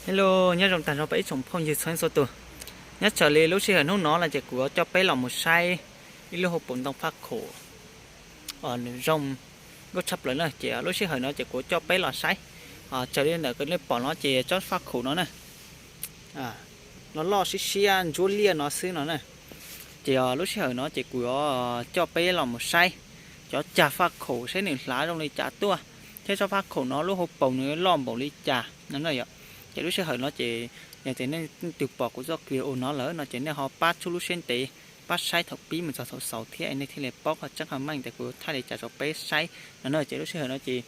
Hello, nyob zoo tag nrho peb ib tsoom phooj ywg txhua leej txhua tus. Nyob raws li lub sij hawm hnub no no ces kuv yuav coj peb los mus saib ib lub hauv paus ntoo faj khaum, nws zoo nkauj tshaj plaws na. Ces lub sij hawm no ces kuv coj peb los saib, raws li ntawm nej pom no ces tsob faj khaum no na, loj loj siab siab ntsuab liaj no xwb no na. Ces lub sij hawm no ces kuv yuav coj peb los mus saib cov cag faj khaum saib nws hlav zoo li cas tuaj, thiab tsob faj khaum no lub hauv paus nws loj npaum li cas no na yom. Ces lub sij hawm no ces yog tias nej leej twg pom kuv txoj video no lawm no ces nej ho pab txhub lub siab ntev, pab saib thaum pib mus txog thaum xaus thiab nej thiaj li paub qhov tseeb qhov meej tias kuv thaij li cas rau peb saib no na. Ces lub sij hawm no ces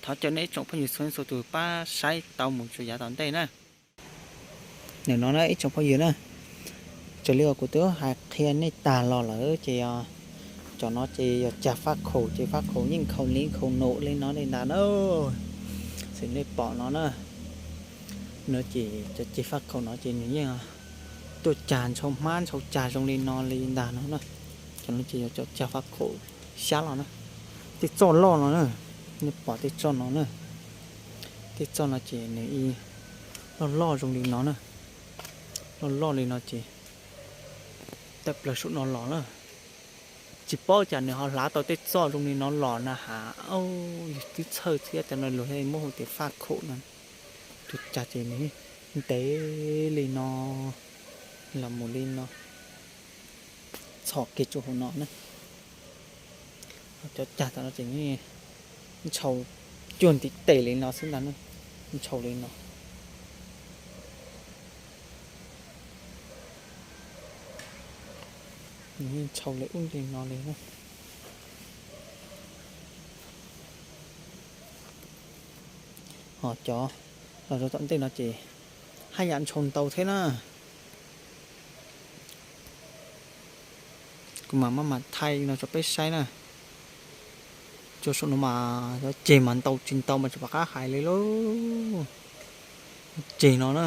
thov caw nej ib tsoom phooj ywg txhua leej txhua tus pab saib tau mus txog yav tom ntej na. Nim no na ib tsoom phooj ywg na, raws li uas kuv twb hais qhia nej tag los lawm ces cov no ces yog cag faj khaum ces faj khaum yeej khaus li khaus num li no li ntag na. Xws nej pom no na, no ces cov ceg faj khaum no ces nws yeej tuaj cag ntshaus hmab ntshaus cag zoo li no li ntag no na. Cov no ces yog cov cag faj khaum xyab los na, tej txoj loj no na, nej pom tej txoj no na, tej txoj no ces nws loj loj zoo li no na, loj loj li no ces tawm plaws saum no los na. Tsis paub cas nws ho hlav tau tej txoj zoo li no los na has, yus twb txhawj thiab, cov no luag muab hu tias faj khaum no. Tus cag ces nws ntev li no los mus li no, txhos kiag tsuas hauv no na. Cov cag tom no ces ntshaus cuag ntiv tes li no xwb ntag, ntshaus li no. Ntshaus li ub li no li na. Ho cov los rau tom ntej no ces haj yam ntshaus ntau thiab na. Kuv mam maj mam thaij no rau peb saib na. Tso saum no mas cov ceg mas ntau tsis ntau mas tsis pom qab hais li lauj. Ceg no na,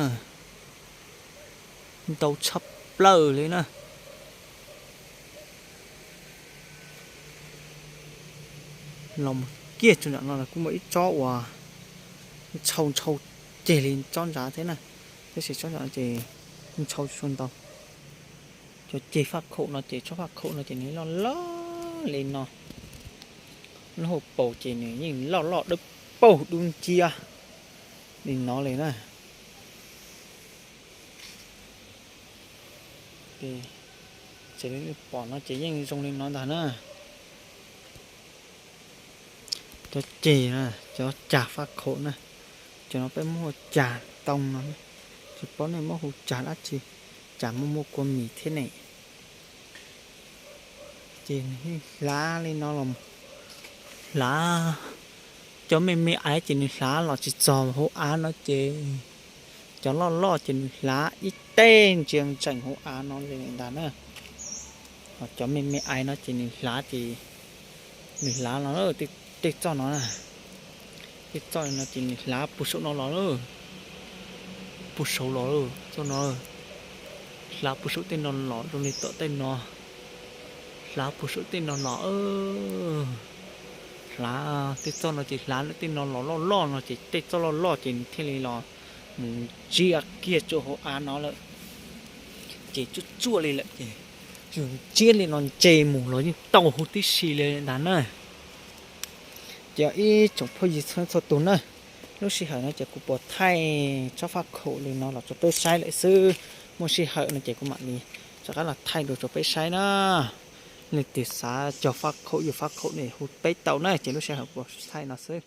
ntau tshaj plaws li na. Los mus kiag tso nram no kuj muaj ib tsob uas ntshau ntshau ceg li tsob ntawd thiab na, tab sis tsob ntawd ces ntshau tsis tshua ntau. Cov ceg faj khaum no ces tsob faj khaum no ces nws loj loj li no, lub hauv paus ces nws yeej loj loj dawb paug dub nciab li no li na. Ces li nej pom no ces yeej zoo li no ntag na. Cov ceg, cov cag faj khaum na, cov no peb muab hu ua cag ntoo no, tsis paub nej muab hu cag dab tsi, cas muaj muaj kua mis thiab ne. Ces nws hlav li no los hlav, cov me me aiv ces nws hlav los tsis txog hauv av no ces, cov loj loj ces nws hlav ib teg ntsia ntsees hauv av no li ntag na. Ho cov me me aiv no ces nws hlav ces, nws hlav los tej txoj no, tej txoj no ces nws hlav puag saum no los, puag saum los, txoj no hlav puag saum tej no los zoo li tom tej no, hlav puag saum tej no los, hlav tej txoj no ces hlav tej no los loj loj no ces tej txoj loj loj ces nws thiaj li los mus ntsia kiag rau hauv av no lawm. Ces tsuaj tsuaj li lawm ces yus ntsia li no ntse mus los yeej tau huv tib si li ntag na. Ces ib tsoom phooj ywg txhua txhua tus na, lub sij hawm no ces kuv puas thaij tsob faj khaum li no los rau peb saib lawm xwb. Muaj sij hawm no ces kuv mam li rov qab los thaij dua rau peb saib na. Leej twg xav cog faj khaum yuav faj khaum ne hu peb tau na, ces lub sij hawm kuv thaij no xwb.